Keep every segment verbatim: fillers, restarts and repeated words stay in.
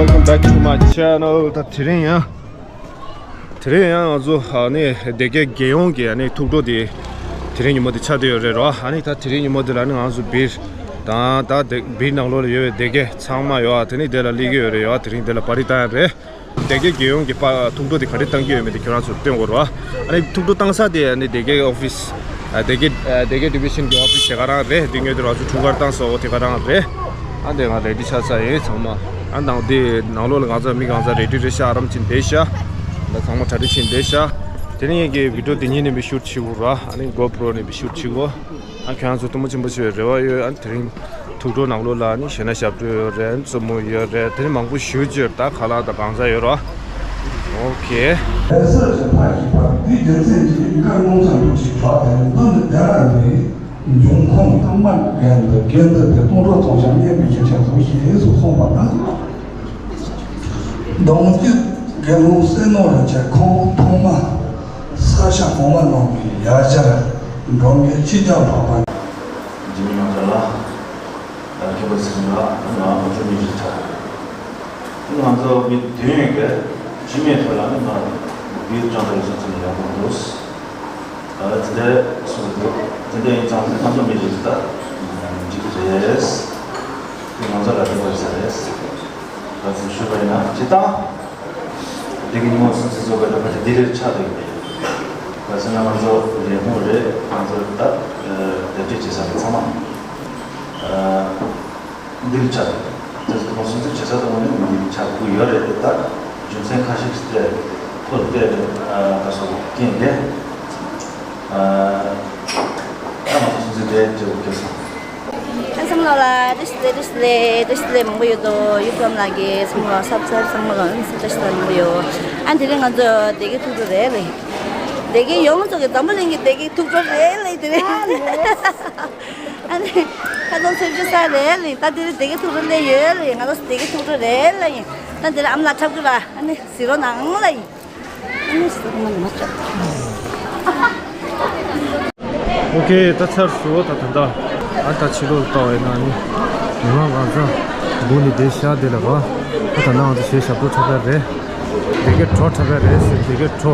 Welcome back to my channel. ད་དེ་རིང་ཡང་དེ་རིང་ཡང་ང་ཚོ་ཨ་ནི་སྡེ་དགེ་རྒྱལ་ཡོངས་ཀྱི་ཨ་ནི་ཐུགས་སྤྲོ་དེ་དེ་རིང་ཉིན་མོ་དེ་ཆགས་བསྡད་ཡོད་རེད་རོ། ཨ་ནི་ད་དེ་རིང་ཉིན་མོ་དེ་ལ་ནི་ང་ཚོ་སྦིར་དང་ད་སྡེ་སྦིར་ནང་ལོགས་ལ་ཡོད་པའི་སྡེ་དགེ་ཚང་མ་ཡོད་ཨ། དེ་ནི་དེ་ལ་སླེབས་ཀྱི་ཡོད་རེད་ཡོད། དེ་རིང་དེ་ལ་པར་རི་བཏང་ཡ་རེད། སྡེ་དགེ་རྒྱལ་ཡོངས་ཀྱི་པ་ཐུགས་སྤྲོ་དེ་ག་འདྲ་བཏང་གི་ཡོད་མེད་དེ་ཁྱོད་རང་ཚོར་སྟོན་དགོས་རོ། ཨ་ནི་ཐུགས་སྤྲོ་བཏང་ས་དེ་ཨ་ནི་སྡེ་དགེ་ཨོ་ཕི་སི་ཨ་སྡེ་དགེ་ཨ་སྡེ་དགེ་ཌི་བི་ཤན་གྱི་ཨོ་ཕི་སི་དེ་ག་རང་རེད། དེ་ངོས་དེ་རང་ཚོ་འཁྲུངས་སྐར་བཏང་ས་འོ་དེ་ག་རང་རེད། ཨ་འདི་ང་རེ་ཌི་ཆགས་ས་ཡིན་ཚང་མ། ཨ་ནང་དེ་ནང་ལོགས་ལ་ང་ཚོ་མི་གང་ཚ་རེ་ཌི་རེད་ཤག་ཨ་རམ་ཅིན་བསྡད་ཤག་ད་ཚང་མ་གྲ་སྒྲིག་བྱས་བསྡད་ཤག་དེ་ནས་ངས་ཀྱི་བི་ཌི་ཡོ་དེ་གཉིས་ནས་བི་ཤུཊ་བྱེད་དགོས་ར། ཨ་ནི་གོ་པྲོ་ནས་བི་ཤུཊ་བྱེད་དགོས། ཨ་ཁྱོད་རང་ཚོ་སྟོན་མོ་ཆེན་པོ་ཞིག་རེ་བ་ཡོད། ཨ་དེ་རིང་ཐུགས་སྤྲོ་ནང་ལོགས་ལ་ནི་གཞས་སྣ་ཞབས་བྲོ་ཡོད་རེད། མཛུབ་མོ་ཡོད་རེད། དེ་ནི་མང་པོ་ཞུ་རྒྱུ་ད་ཁ་ལག་དང་གང་ཟག་ཡོད་རོ། ཨོ་ཁེ། ལྷ་ས་ཞིང་ཕ་ཞིག་པ་འདི་རྒྱུ་མཚན་གྱིས་བཀའ་ངོ་ཚ་འདུག་ཅིག་གྲགས་ཏེ་འདི་ནི་དེ་ར་རེད། འབྱུང་ཁུངས་ཚང་མ་རྒན་འདི་རྒན་འདི་དེ་སྟོང་ཕྲག་སྟོང་ཞག་གནས་པའི་ཁྱེད་ཅག་ཚོ་ཞེས་སུ་གསུངས་པ་དང་། གདུང་རྒྱུད་དགེ་སློང་བསོད་ནམས་རིན་ཆེན་ཁོང་ཐོག་མ་ས་ཞིང་གོང་མ་གནང་བའི་ཡ་གྱལ་འབྲོང་གི་ཕྱི་རྒྱལ་འཕགས་པ། འཇིགས་མེད་རྣམ་གྲོལ་ལ། མཁན་པོ་ཚེ་རིང་ལགས་ང་ང་ཚོ་མི་རིགས་ཆགས། ང་ཚོ་མི་བདུན་ཡོད་པས་སྤྱི་མེས་ཐོག་ལ་ནི་ང་བོད་ལྗོངས་ལ་ཡོད་ས་ཚོ་ནས་ཡག་པོ་འདུག་དེ་འདྲ་གསུངས་འདུག་དེ་འདྲ་ཡིན་ཙང་ང་ཚོ་མི་རིགས་ད་འཇིག་གི་རེད། དེ་ང་ཚོ་ལ་དེ་བར་ས་རེད། ད་ཚོ་ཞུས་པ་ཡིན་ན་སྤྱི་བཏང་། དེ་གི་ཉིན་མོ་སྲུང་བརྩི་བཟོ་དགོས་ད་ཕལ་ཆེར་འདི་རེད་ཆགས་འདུག་གི། ག་ཟེར་ན་ང་ཚོ་རེས་མོ་རེད། ང་ཚོ་ད་དེབ་སྐྱེལ་བྱེད་ས་གི་ཚང་མ་འདི་རེད་ཆགས་འདུག་དེ་ཚོ་ཁོང་སྲུང་བརྩི་བྱེད་ས་དང་ནི་འདི་རེད་ཆགས་དགོས་ཡོད་རེད། དེ་ད་རྒྱུ་མཚན་ཁ་ཤས་ཤིག་དེ་ཐོག་བལྟས་ནས་ད་སོགས་རྐྱེན་དེ་ད་ང་ཚོ་སྲུང་བརྩི་དེ་བྱེད་དགོས་སྐྱེས་སོང་། ཨ་བསམ་བློ་ལ་བཀྲ་ཤིས་བདེ་ལེགས། བཀྲ་ཤིས་བདེ་ལེགས། བཀྲ་ཤིས་བདེ་ལེགས་མང་པོ་ཡོད་དོ། ཡུལ་ཙམ་ལ་གི་བསམ་བློ་ལ་སབ་སབ་བསམ་བློ་ལ་བཀྲ་ཤིས་བདེ་ལེགས་མང་པོ་ཡོད། ཨ་དེ་རིང་ང་ཚོ་སྡེ་དགེ་ཐུགས་སྤྲོ་རེད་ལེ། སྡེ་དགེ་ཡོངས་རྫོགས་ཀྱི་འཛམ་བུ་གླིང་གི་སྡེ་དགེ་ཐུགས་སྤྲོ་རེད་ལེ་དེ་རིང་། ཨ་ནི་ཁ་སང་ཚོད་ཆུ་ས་རེད་ལེ། ད་དེ་རིང་སྡེ་དགེ་ཐུགས་སྤྲོ་ལེ་ཡོད་ལེ། ང་ཚོ་སྡེ་དགེ་ཐུགས་སྤྲོ་རེད་ལེ་ཡིན། ད་དེ་རིང་ཨ་མ་ལགས་འཁྲབ་ཀྱི་ར་ཨ་ནི་གཟིགས་རོགས་གནང་ལེ་ཡིན། ཨོ་ཁེ། ད་ཚར་སོང་། ད་ད་ད་ཨ་ད་ཕྱི་ལོགས་ལྟ་བ་ཡིན་ན་ནི་མི་མང་གང་ཚང་སྒུག་ནས་བསྡད་ཤག་དེ་ལ་བ། ད་ད་ནང་དུ་ཞེས་ཞབས་བྲོ་འཁྲབ་ཡ་རེད། སྡེ་དགེ་བྲོ་འཁྲབ་ཡ་རེད་ཟེར། སྡེ་དགེ་བྲོ།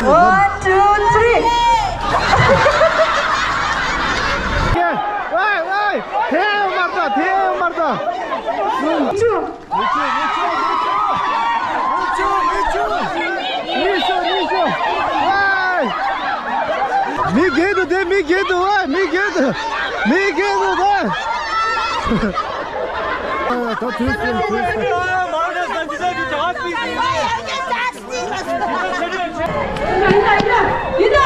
One, two, three. ཝའི་ཝའི། དེ་ཡང་མར་ད། དེ་ཡང་མར་ད། མི་ཆུ། མི་ཆུ། མི་ཆུ། མི་ཆུ། མི་ཆུ། མི་ཆུ། མི་ཆུ། ཝའི། མི་རྒྱལ་དུ་དེ། མི་རྒྱལ་དུ། ཝའི། མི་རྒྱལ་དུ། མི་རྒྱལ་དུ་དེ། ད་དུས་སུ་དུས་སུ། ཡིན་ད།